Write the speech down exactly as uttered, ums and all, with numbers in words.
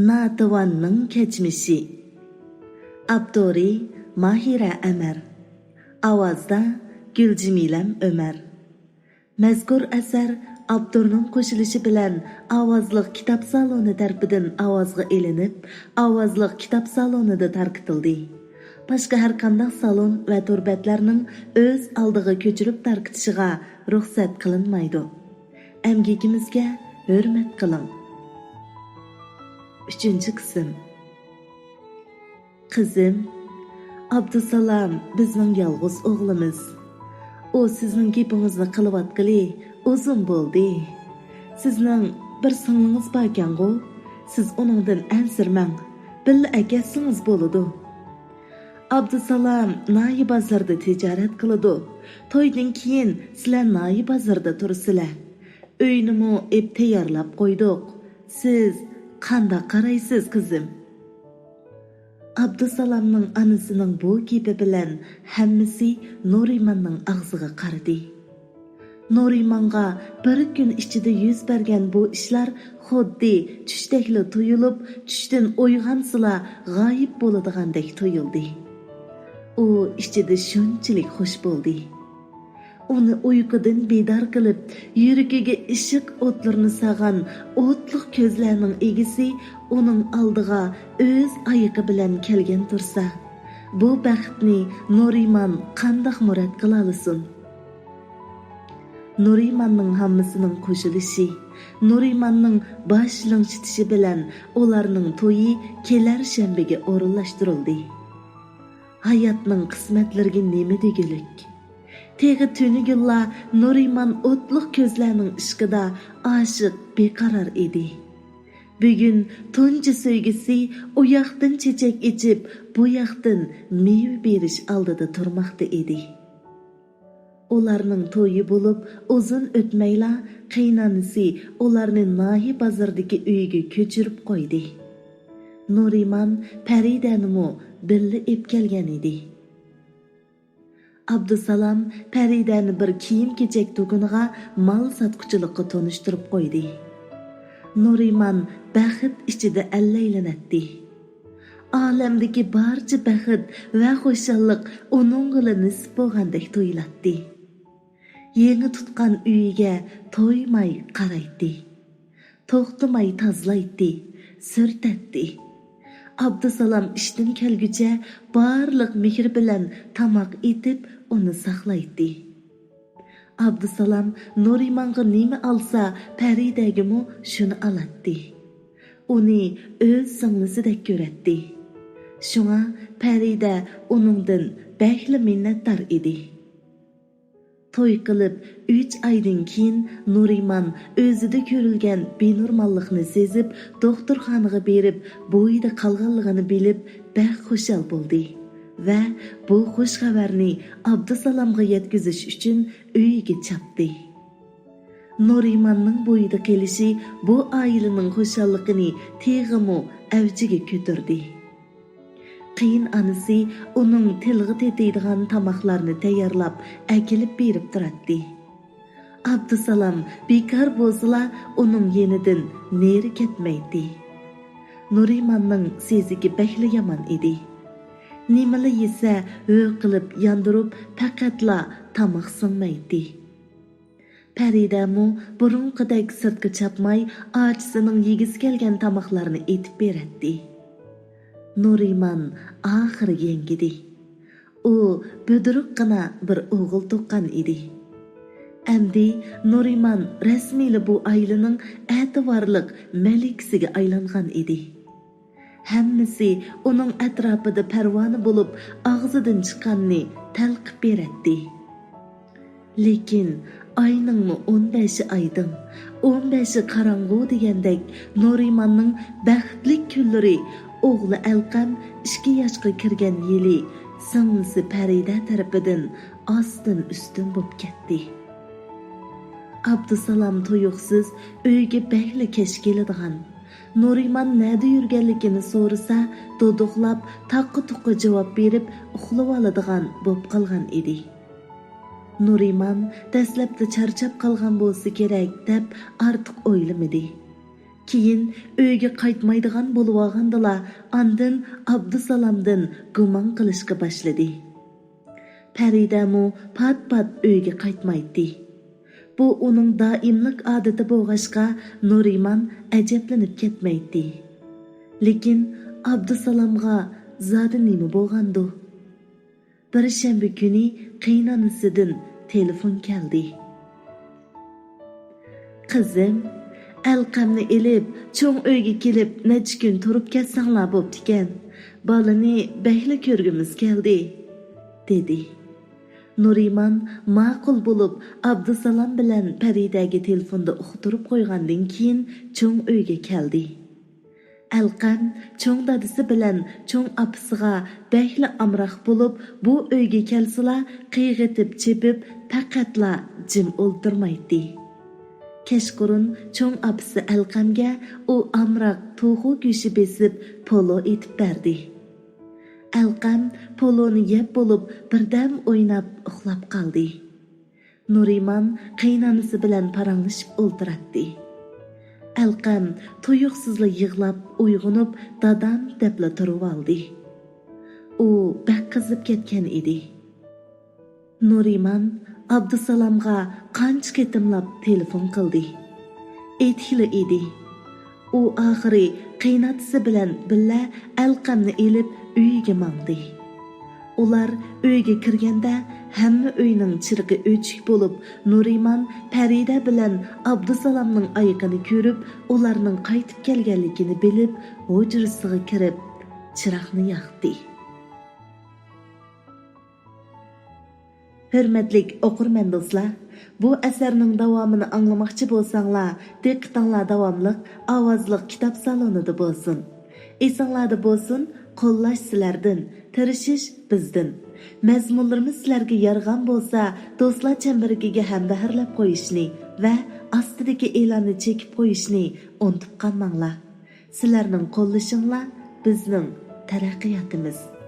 ناتىۋاننىڭ كەچمىشى. ئاپتورى: ماھىرە ئەمەر. ئاۋازدا: گۈلجىمىلەم ئۆمەر. مەزكۇر ئەسەر ئاپتورنىڭ قوشۇلۇشى بىلەن ئاۋازلىق كىتاب سالونى تەرىپىدىن ئاۋازغا ئېلىنىپ، ئاۋازلىق كىتاب سالونىدا تارقىتىلدى. باشقا ھەرقانداق سالون ۋە تور بەتلەرنىڭ ئۆز ئالدىغا كۆچۈرۈپ تارقىتىشىغا رۇخسەت قىلىنمايدۇ. ئەمگىكىمىزگە ھۆرمەت قىلىڭ. ئۈچىنچى قىسىم. قىزىم، ئابدۇسالام بىزنىڭ يالغۇز ئوغلىمىز. ئۇ سىزنىڭ گېپىڭىزنى قىلىۋاتقىلى ئۇزۇن بولدى. سىزنىڭ بىر سىڭلىڭىز باركەنغۇ؟ سىز ئۇنىڭدىن ئەنسىرىمەڭ، بىللە ئەكەتسىڭىز بولىدۇ. ئابدۇسالام ناھىيە بازىرىدا تىجارەت قىلىدۇ. تويدىن كېيىن سىلەر ناھىيە بازىرىدا تۇرىسىلەر. ئۆينىمۇ ئېپ تەييارلاپ قويدۇق. سىز قانداق قارايسىز، قىزىم؟ ئابدۇسالامنىڭ ئانىسىنىڭ بۇ گېپى بىلەن ھەممىسى نۇرىماننىڭ ئاغزىغا قارىدى. نۇرىمانغا بىر كۈن ئىچىدە يۈز بەرگەن بۇ ئىشلار خۇددى چۈشتەكلا تۇيۇلۇپ، چۈشتىن ئويغانسىلا غايىب بولىدىغاندەك تۇيۇلدى. ئۇ ئىچىدە شۇنچىلىك خۇش بولدى. ئۇنى ئۇيقۇدىن بىدار قىلىپ، يۈرىكىگە ئىشق ئوتلىرىنى سالغان ئوتلۇق كۆزلەرنىڭ ئىگىسى ئۇنىڭ ئالدىغا ئۆز ئايىقى بىلەن كەلگەن تۇرسا، بۇ بەختنى نۇرىمان قانداقمۇ رەت قىلالىسۇن؟ نۇرىماننىڭ ھاممىسىنىڭ قوشۇلۇشى، نۇرىماننىڭ باش لىڭشىتىشى بىلەن ئۇلارنىڭ تويى كېلەر شەنبىگە ئورۇنلاشتۇرۇلدى. ھاياتنىڭ قىسمەتلىرىگە نېمە دېگۈلۈك؟ تېخى تۈنۈگۈنلا نۇرىمان ئوتلۇق كۆزلەرنىڭ ئىشقىدا ئاشىق بىقارار ئىدى. بۈگۈن تۇنجى سۆيگۈسى ئۇ ياقتىن چېچەك ئېچىپ، بۇ ياقتىن مېۋە بېرىش ئالدىدا تۇرماقتا ئىدى. ئۇلارنىڭ تويى بولۇپ ئۇزۇن ئۆتمەيلا، قېيىنئانىسى ئۇلارنى ناھىيە بازىرىدىكى ئۆيىگە كۆچۈرۈپ قويدى. نۇرىمان پەرىدەنىمۇ بىللە ئېلىپ كەلگەن ئىدى. ئابدۇسالام پەرىدەنى بىر كىيىم-كېچەك دۇكىنىغا مال ساتقۇچىلىققا تونۇشتۇرۇپ قويدى. نۇرىمان بەخت ئىچىدە ئەللەيلىنەتتى. ئالەمدىكى بارچە بەخت ۋە خۇشاللىق ئۇنىڭغىلا نېسىپ بولغاندەك تۇيۇلاتتى. يېڭى تۇتقان ئۆيىگە تويماي قارايتتى. توختىماي تازىلايتتى، سۈرتەتتى. ئابدۇسالام ئىشتىن كەلگۈچە بارلىق مېھرى بىلەن تاماق ئېتىپ، ئۇنى ساقلايتتى. ئابدۇسالام نۇرىمانغا نېمە ئالسا، پەرىدەگىمۇ شۇنى ئالاتتى. ئۇنى ئۆز سىڭلىسىدەك كۆرەتتى. شۇڭا پەرىدە ئۇنىڭدىن بەكلا مىننەتدار ئىدى. توي قىلىپ ئۈچ ئايدىن كېيىن نۇرىمان ئۆزىدە كۆرۈلگەن بىنورماللىقنى سېزىپ، دوختۇرخانىغا بېرىپ، بويىدا قالغانلىقىنى بىلىپ، بەك خۇشال بولدى ۋە بۇ خۇش خەۋەرنى ئابدۇسالامغا يەتكۈزۈش ئۈچۈن ئۆيىگە چاپتى. نۇرىماننىڭ بويىدا قېلىشى بۇ ئائىلىنىڭ خۇشاللىقىنى تېخىمۇ ئەۋجىگە كۆتۈردى. قېيىنئانىسى ئۇنىڭ تىلغا تېتىيدىغان تاماقلارنى تەييارلاپ ئەكېلىپ بېرىپ تۇراتتى. ئابدۇسالام بىكار بولسىلا ئۇنىڭ يېنىدىن نېرى كەتمەيتتى. نۇرىماننىڭ سېزىكى بەكلا يامان ئىدى. نېمىلا يېسە ھۆ قىلىپ ياندۇرۇپ پەقەتلا تاماق سىڭمەيتتى. پەرىدەمۇ بۇرۇنقىدەك سىرتقا چاپماي، ئاچىسىنىڭ يېگۈسى كەلگەن تاماقلارنى ئېتىپ بېرەتتى. نۇرىمان ئاخىرى يەڭگىدى. ئۇ بۈدرۈكقىنا بىر ئوغۇل تۇغقان ئىدى. ئەمدى نۇرىمان رەسمىيلا بۇ ئائىلىنىڭ ئەتىۋارلىق مەلىكىسىگە ئايلانغان ئىدى. ھەممىسى ئۇنىڭ ئەتراپىدا پەرۋانە بولۇپ، ئاغزىدىن چىققاننى تەلقىپ بېرەتتى. لېكىن ئاينىڭمۇ ئون بەشى ئايدىڭ، ئون بەشى قاراڭغۇ دېگەندەك، نۇرىماننىڭ بەختلىك كۈنلىرى، ئوغلى ئەلقەم ئىككى ياشقا كىرگەن يىلى سىڭلىسى پەرىدە تەرىپىدىن ئاستىن ئۈستۈن بوپ كەتتى. ئابدۇسالام تۇيۇقسىز ئۆيگە بەكلا كەچ كېلىدىغان، نۇرىمان نەدە يۈرگەنلىكىنى سورىسا، دۇدۇقلاپ، تاققا-تۇققا جاۋاب بېرىپ ئۇخلىۋالىدىغان بوپ قالغان ئىدى. نۇرىمان دەسلەپتە چارچاپ قالغان بولسا كېرەك، دەپ ئارتۇق ئويلىمىدى. كېيىن ئۆيگە قايتمايدىغان بولۇۋالغاندىلا، ئاندىن ئابدۇسالامدىن گۇمان قىلىشقا باشلىدى. پەرىدەمۇ پات-پات ئۆيگە قايتمايتتى. بۇ ئۇنىڭ دائىملىق ئادىتى بولغاچقا، نۇرىمان ئەجەبلىنىپ كەتمەيتتى. لېكىن ئابدۇسالامغا زادى نېمە بولغاندۇ؟ بىر شەنبە كۈنى قېيىنئانىسىدىن تېلېفون كەلدى. «قىزىم، ئەلقەمنى ئېلىپ، چوڭ ئۆيگە كېلىپ، نەچچە كۈن تۇرۇپ كەتسەڭلار بوپتىكەن. بالىنى بەكلا كۆرگۈمىز كەلدى»، دېدى. نۇرىمان ماقۇل بولۇپ، ئابدۇسالام بىلەن پەرىدەگە تېلېفوندا ئۇقتۇرۇپ قويغاندىن كېيىن، چوڭ ئۆيگە كەلدى. ئەلقەم چوڭ دادىسى بىلەن چوڭ ئاپىسىغا بەكلا ئامراق بولۇپ، بۇ ئۆيگە كەلسىلا قىيغىتىپ چېپىپ، پەقەتلا جىم ئولتۇرمايتتى. كەچقۇرۇن چوڭ ئاپىسى ئەلقەمگە ئۇ ئامراق توخۇ گۆشى بېسىپ، پولۇ ئېتىپ بەردى. ئەلقەم پولۇنى يەپ بولۇپ، بىردەم ئويناپ ئۇخلاپ قالدى. نۇرىمان قېيىنئانىسى بىلەن پاراڭلىشىپ ئولتۇراتتى. ئەلقەم تۇيۇقسىزلا يىغلاپ ئويغىنىپ، «دادام» دەپلا تۇرۇۋالدى. ئۇ بەك قىزىپ كەتكەن ئىدى. نۇرىمان ئابدۇسالامغا قانچە قېتىملاپ تېلېفون قىلدى. ئېيتىشلا ئىدى. ئۇ ئاخىرى قېيىنئاتىسى بىلەن بىللە ئەلقەمنى ئېلىپ ئۆيىگە ماڭدى. ئۇلار ئۆيگە كىرگەندە، ھەممە ئۆينىڭ چىرىغى ئۆچۈك بولۇپ، نۇرىمان پەرىدە بىلەن ئابدۇسالامنىڭ ئايىغىنى كۆرۈپ، ئۇلارنىڭ قايتىپ كەلگەنلىكىنى بىلىپ، ھۇجرىسىغا كىرىپ، چىراغنى ياقتى. ھۆرمەتلىك ئوقۇرمەن دوستلار، بۇ ئەسەرنىڭ داۋامىنى ئاڭلىماقچى بولساڭلار، دىققىتىڭلار داۋاملىق ئاۋازلىق كىتاب سالونىدا بولسۇن. ئېسىڭلاردا بولسۇن، قوللاش سىلەردىن، تىرىشىش بىزدىن. مەزمۇنلىرىمىز سىلەرگە يارىغان بولسا، دوستلار چەمبىرىكىگە ھەمبەھىرلەپ قويۇشنى ۋە ئاستىدىكى ئېلاننى چېكىپ قويۇشنى ئۇنتۇپ قالماڭلار. سىلەرنىڭ قوللىشىڭلار بىزنىڭ تەرەققىياتىمىز.